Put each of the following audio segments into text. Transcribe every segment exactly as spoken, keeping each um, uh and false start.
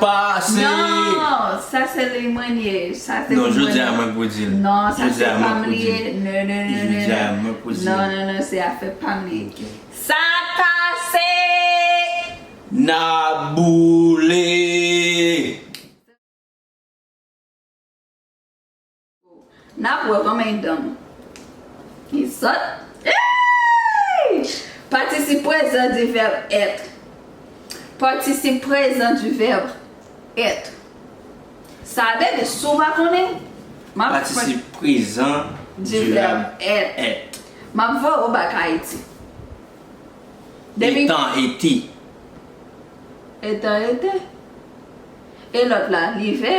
Pase. Non, sa se li mwen ye. Sa se li mwen ye. Non, jodi a mwen pou di l. Non, sa se pa m li ye. Non, non, non, non, non. Jodi a mwen pou di l. Non, non, non, se afè pa m li ye. Ok. Sa pase. N ap boule. N ap wè kòman e dan m. Li sòt. Ey! Patisip prezan di vèb èt. Patisip prezan di vèb èt. Sa vle di, si w pa konnen, m ap Patisip prezan di vèb èt. M ap voye w bak Ayiti. Depi etan, ete. Etan, ete. E lòt la, livè.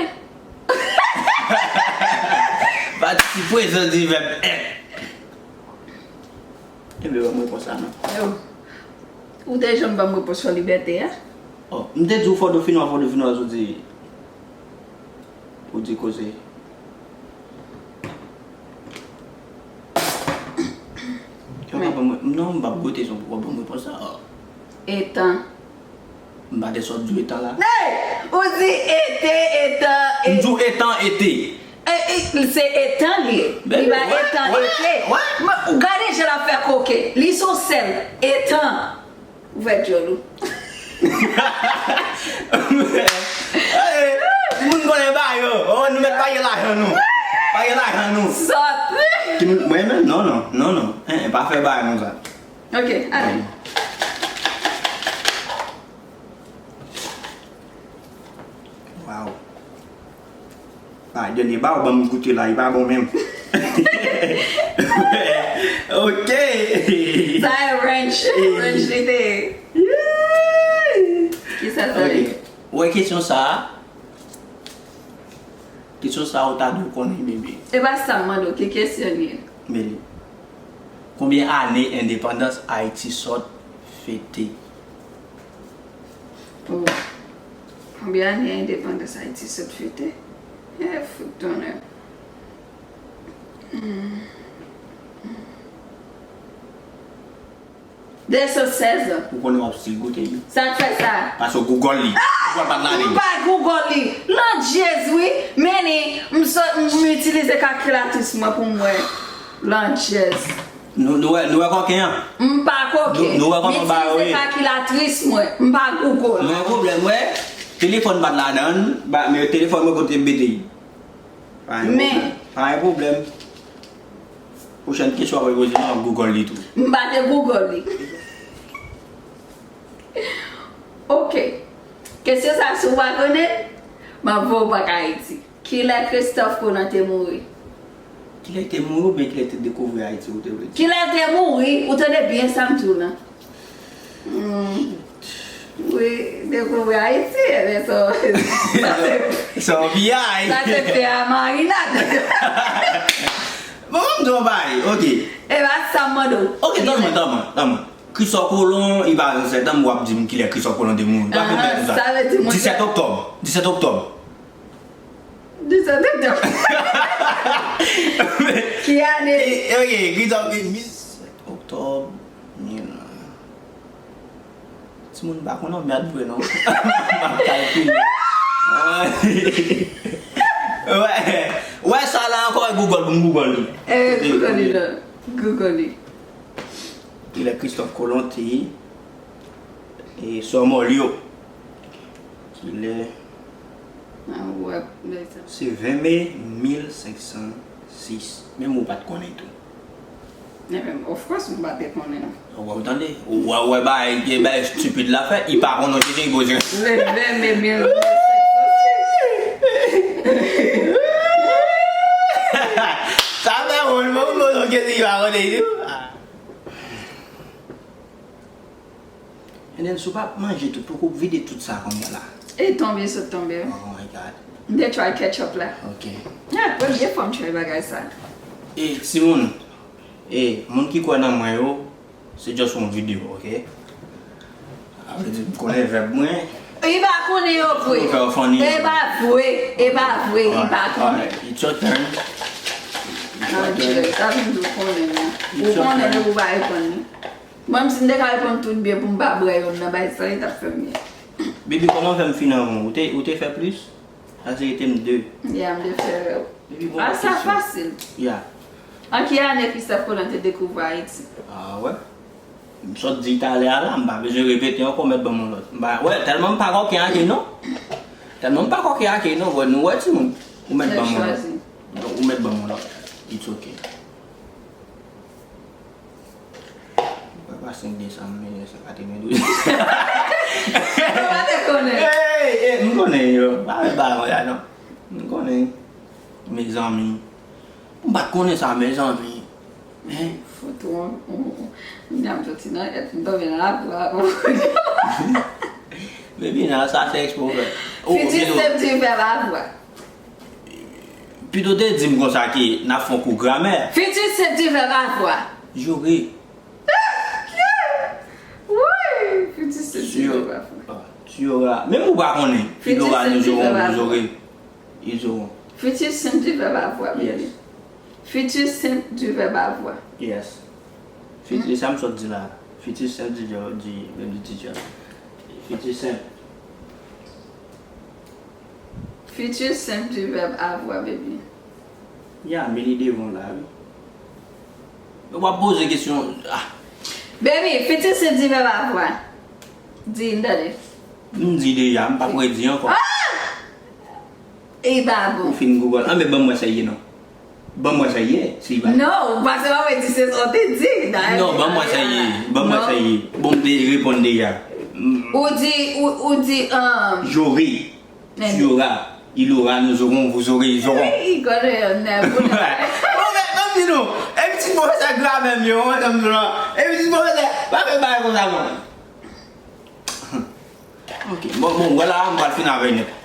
Patisip prezan di vèb èt. Enben, ban m repons la, non. Yo. Ou te janm ban m repons sou libète a? Oh, m te di w Fòdofinois, Fòdofinois, ou di, ou di koze. Yo pa ban mwen, non, m p ap goute, se w pou ban mwen konsa. Etan. M pa te sot di w etan la. Hey! Ou di ete, etan, e- M di w etan, ete. E, e, se etan li ye. Li pa etan, ete. Men, ou gade jan l ap fè koke. Li se yon sèl. Etan. Ouvè djòl ou. Hey, moun konnen ba yo. Oh, nou mèt pale lajan nou. Pale lajan nou. Sòt. Timoun, mwen menm, non, non, non, non. Hein, pa fè bagay konsa. Ok, ale. Wow. Ah, dènye ba ou ban m goute la, li pa bon menm. Ok. Sa e ranch, ranch li te ye. Kisa sa ye? Ok. Ou wè kesyon sa a? Kesyon sa a ou ta dwe konnen, bebe. E pa sa m mande w, ki kesyon li ye? Men li. Konbyen ane endepandans Ayiti sot fete? Oh. Konbyen ane endepandans Ayiti sot fete? Eh, fout tonnè. Hmm. De san sèz an. Ou konnen w ap stil goute wi. Sa k fè sa? Paske w Google li. Ou pral bat ladan. M pa Google li. Landjez wi. Men ni, m sot, m itilize kalkilatris mwen pou m wè. Landjez. Nou, nou wè, nou wè kòken an? M pa koken. Nou, nou wè kòman bagay yo ye? M itilize kalkilatris mwen. M pa Google. Men pwoblèm, wè, telefòn bat ladan, ba, men telefòn mwen kote m mete l. Pa gen pwoblèm. Pa gen pwoblèm. Pwochèn kesyon w ap poze m, w ap Google li tou. M pa te Google li. Ok. Kesyon sa, si w pa konnen, m ap voye w bak Ayiti. Kilè Christophe Colomb te mouri? Kilè te mouri oubyen kilè te dekouvri Ayiti, ou te vle di? Kilè te mouri, ou tande byen sa m di w lan. Hmm. Wi, dekouvri Ayiti, ebyen, sa, sa se, sa se piyay. Sa se te a marinad. Bon, m di w bagay, ok. E pa sa m mande w. Ok, tann mwen, tann mwen, tann mwen. Christophe Colomb, li pa zansèt an m, w ap di m kilè Christophe Colomb te mouri. Pa fè bagay konsa. Sa vle di mwen disèt oktòb. Disèt oktòb. Disèt oktòb. Ki ane? Ok, Christophe, disèt oktòb, mil. Timoun pa konn anmèd vre non. M ap kalkile. Wè, wè sa la ankò, Google pou m Google li. Eh, Google li la. Google li. Kilè Christophe Colomb te, e, sòmòl yo? Kilè? Ah, wè, men sa. Se ven me mil senk san sis. Menm ou pa t konnen tou. Ebyen, of course, m pa te konnen. Ou wè, ou tande? Ou wè, ou wè, bagay, gen bagay estipid la fè, li pa konn yon kesyon, li poze. Le ven me mil senk san sis. Sa fè wont, mwen, mwen, mwen, kesyon, li pa konnen tou. And then, si w pa manje tout, poko vide tout sa kounye a la. E tonbe sot tonbe. Oh my God. M te try catch up la. Ok. Yeah, premye fwa m try bagay sa. E, timoun, e, moun ki kwè nan mwen yo, se just yon videyo, ok? Sa vle di, m konnen vèb mwen. Li pa konnen yo vre. Fè w funny. E pa vre, e pa vre, li pa konnen. Alright, alright. It's your turn. It's your turn. Sa vin di w konnen, non. Ou konnen, ou pa reponn li. Mwen, si m te ka reponn tout byen pou m pa bwè yonn nan bay sa, li t ap fè m byen. Baby, kòman fè m fin anvan w? Ou te, ou te fè plis? Sa se rete m de. Ya, m te fè. Baby, bon, Ah, sa kesyon. Fasil. Ya. An ki ane Christophe Colon te dekouvri Ayiti? Ah, wè. M sot di talè a la, m pa bezwen repete ankò, mèt ban m yon lòt. M pa, wè, tèlman m pa kòken ak li non. Tèlman m pa kòken ak li non, wè, nou wè timoun. Ou mèt ban m yon lòt. Chwazi. Donk, ou mèt ban m yon lòt. It's ok. Mwen pa senk desanm, men se katreven douz. Ou pa te konnen. Hey, hey, m konnen yo. Pa fè bagay la non. M konnen. Mezanmi. M pa t konnen sa, mezanmi. Hein? Fout ou, ou, ou. M di a m soti nan et, m tonbe nan la pou a. Baby, nan sa se ekspo fè. Oh, Futur Milo. Simple du verbe avoir. Pito te di m konsa ke n ap fè yon kou gramè. Futur Simple du verbe avoir. J'aurai. Wi, futur Simple du Sur. Verbe avoir. Ah, tu auras. Menm ou pa konnen. Il Futur aura, Simple nous du aurons, Verbe vous avoir. aurez. Ils auront. Futur Simple du Verbe avoir, baby. Yes. Futur Simple du Verbe avoir. Yes. Futur, sa m sot di la. Futur Simple du verbe, du, du, du verbe. Futur Simple. Futur Simple du Verbe avoir, baby. Ya, men li devan la, wi. Ou pa poze kesyon. Ah, Baby, Futur Simple du Verbe avoir. Di, m tande. M di deja, m pa predi ankò. E ba bon. Ou fin Google. Anben, ban m wè sa ye non. Ban m wè sa ye, si ba. Non, paske w ap di se sa w te di. Non, ban m wè sa ye. Ban m wè sa ye. Bon, m te reponn deja. Ou di, ou, ou di, um, J'aurai. Tu auras. Il aura, nous aurons, vous aurez, ils auront. Wi, konnen yo nèg ou nèg. Bon, men, ban m di nou. E pitit pwofesè gramè m yo, mwen, ban m di nou. E pitit pwofesè, pa fè bagay konsa, non. Ok, bon, bon, wè la, m pral fin avè nèt.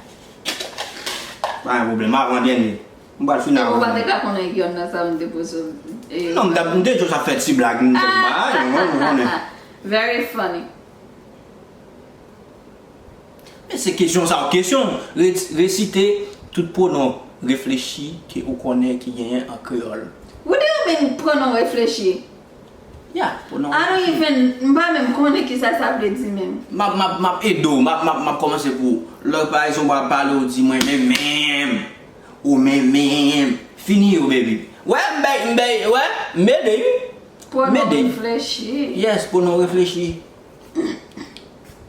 Pa gen pwoblèm, avan dènye. M pral fin Ou pa avè te ka konnen yonn nan sa m te poze w. Non, m t ap, m te jis ap fè ti blag, m t ap ba, non, non, non. Very funny. Men se kesyon sa, kesyon. Re-, resite tout pwonon reflechi ke ou konnen ki genyen an kreyòl. What do you mean, pwonon reflechi? Ya, pwonon I don't reflechi. Even, m pa menm konnen ki sa sa vle di menm. M ap, m ap, m ap ede w, m ap, m ap, m ap kòmanse pou ou. Lè, pa egzanp, w ap pale, ou di mwen menm menm, ou menm menm. Fini yo, baby. Wè, m bay, m bay, wè, m ede, wi. M Pwonon ede. Reflechi. Yes, pwonon reflechi.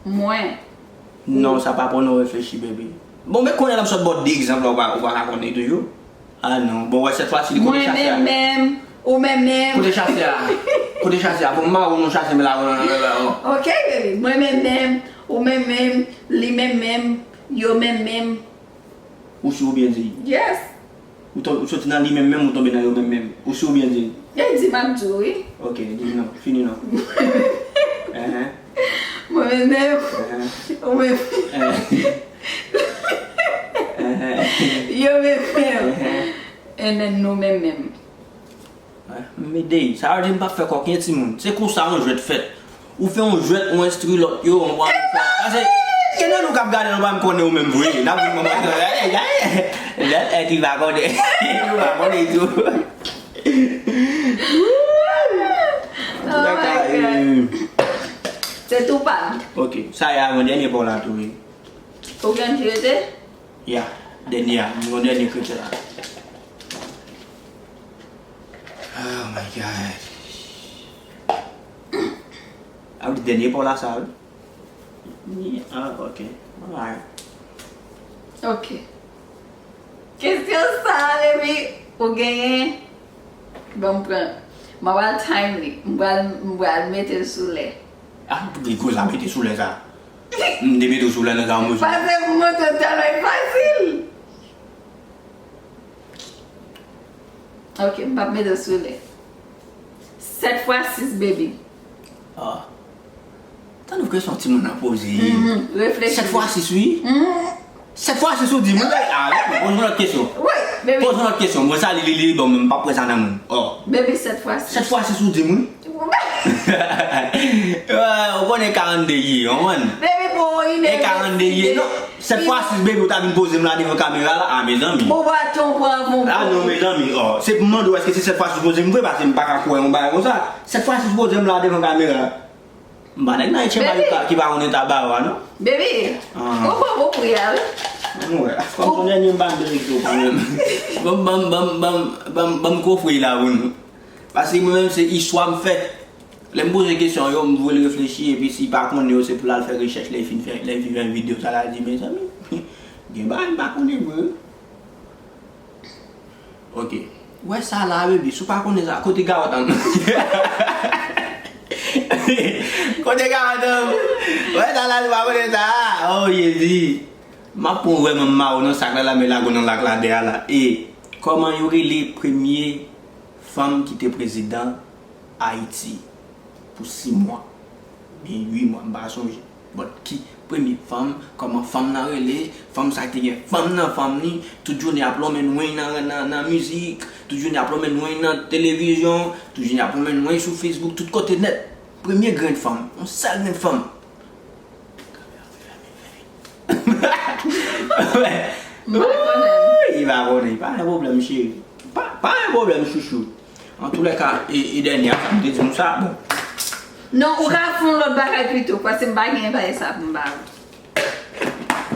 Mwen. Non, sa pa pwonon reflechi, baby. Bon, men kounye a n ap sot ba w de egzanp la, ou pa, ou pa ka konnen toujou. Ah non, bon, wè, sèt fwa si li kote Mwen chase a. Menm menm, ou menm menm. Kote chase a? Kote chase a? Bon, m ba ou non chase, men la, non, non, non, non. Ok, baby. Mwen menm menm, ou menm menm, li menm menm, yo menm menm. Ou si ou byen di? Yes. Ou ton-, ou soti nan li menm menm, ou tonbe nan yo menm menm. Ou si ou byen di? E di m ap di w, wi. Ok, di non, fini non. Enhen, Mwen menm menm, enhen, ou menm, enhen, enhen, yo menm menm. enhen. And then nou menm menm. Wè, m ede. Sa vle di m p ap fè kòken timoun. Se konsa yon jwèt fèt. Ou fè yon jwèt, ou enstwi lòt yo, ou pa fè. Pase, gen nan nou k ap gade, nou pa m konnen ou menm vre. N ap vin mwen, lè, lè, lè, ki pa konnen. Ou pa konnen tou. Oh my God. Se tou pa m. Ok, sa e avan dènye pa w la tou, wi. Ou gen ki rete? Ya, dènye a, m gon dènye krite la. Oh my God. A wi, dènye pa w la sa, wi. Ni, ah, ok. Alright. Ok. Kesyon sa, depi ou genyen, bon, m pran. M ap al time li. M pral, m pral mete l sou lè. Ah, pou ki koz a mete sou lè sa? M te mete w sou lè nan sa, mwen. Pase pou mwen, se tèlman fasil. Ok, m p ap mete w sou lè. Sèt fwa sis, baby. Ah. Tande kesyon timoun nan poze. Mhm, reflechi. Sèt fwa sis, wi. Mhm. Sèt fwa sis ou di m, wi. Ah, poze yon lòt kesyon. Wi, baby. Poze yon lòt kesyon. Mwen sa li, li, li, li, bon, men m p ap pran sa nan men w. Oh. Baby, sèt fwa sis. Sèt fwa sis ou di m, wi. Wè, ou konnen karannde ye, ou konprann? Baby, pou ou, E karannde ye, non. Sèt fwa sis, baby, ou ta vin poze m la devan kamera la. Ah, mezanmi. Bon, baton pran bon. Ah, non, mezanmi. Oh, se pou m mande w, èske se sèt fwa sis ou poze m vre, paske m pa ka kwè yon bagay konsa. Sèt fwa sis ou poze m la devan kamera. M pa nèg nan Etchen Baby. Ki pa konnen Tabawa, non? Baby, ah, ou bon pou pri a, wi. Ann wè, kòm son dènye m pa bezwen ki w pran menm. Ban m, ban m, ban m, ban m, ban m, ban m kofre la pou nou. Paske mwen menm se istwa m fè. Lè m poze kesyon yo, m voye l reflechi, epi si l pa konnen yo, se pou l al fè rechèch, lè l fin fè, lè l fin fè videyo sa, l al di, mezanmi, gen bagay m pa konnen vre wi. Ok. Ou wè sa la, baby, si w pa konnen sa, kote gawòt an? Kote gawòt an? Ou wè sa la, si w pa konnen sa? Oh, Jezi. M ap pran w vrèman mawo nan sak la, la, men lago nan lak la dèyè la. E kòman yo rele premye fanm ki te prezidan Ayiti pou sis mwa? Byen uit mwa, m pa sonje. But ki premye fanm, kòman fanm nan rele, fanm sa ki te gen fanm nan fanm li, tout jounen ap lonmen nwen nan, nan, nan mizik, tout jounen ap lonmen nwen nan televizyon, tout jounen ap lonmen nwen sou Facebook, tout kote nèt. Premye grenn fanm, yon sèl grenn fanm. M pa konnen. Wi, li pa konnen, pa gen pwoblèm, cheri. Pa, pa gen pwoblèm, chouchou. Antoulèka, e, e dènye a, sa m te di nou sa, bon. Non, ou ka fè yon lòt bagay pito, paske m pa gen bagay sa pou m ba ou.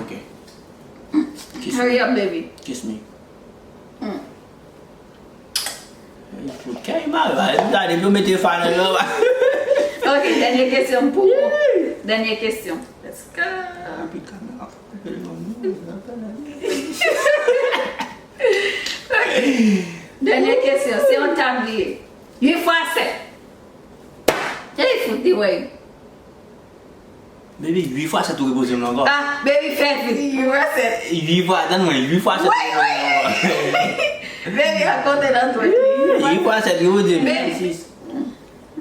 Ok. Kiss me. Hurry up, baby. Kiss me. Mm. Ey, fout kèy mare, ba, gade, yo mete fa nan yo, ba. Ok, dènye kesyon pou ou. Dènye kesyon. Let's go. Rapid kamera. Ok. Dènye kesyon, se yon tabliye. Uit fwa sèt. Ey, fout li wè. Baby, uit fwa sèt ou repoze m la ankò. Ah, baby, fè vit. Uit fwa sèt. Uit fwa, tann mwen, uit fwa sèt ou repoze m la ankò. Baby, ap konte nan twèt. Uit fwa sèt ou repoze m. Baby. Senkannsis.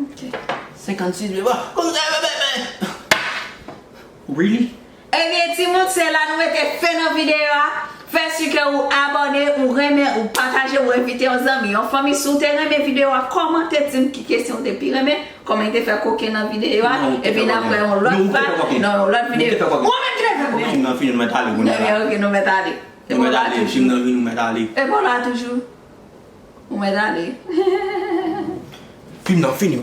Ok. Senkannsis, baby. Konn sa, baby. Really? Ebyen, timoun, se la nou mete fen nan videyo a. Fè si ke ou abòne, ou renmen, ou pataje, ou envite yon zanmi, yon fanmi. Si w te renmen videyo a, kòmante, di m ki kesyon w te pi renmen. Kòman li te fè koken nan videyo a, epi n ap wè yon lòt pa, nan yon lòt videyo. Ou menm ki te fè koken. Fim nan fini, nou mèt ale kounye a la. Ok, ok, nou mèt ale. Nou mèt ale, fim nan fini, nou mèt ale. E bon la toujou. Ou mèt ale. Fim nan fini.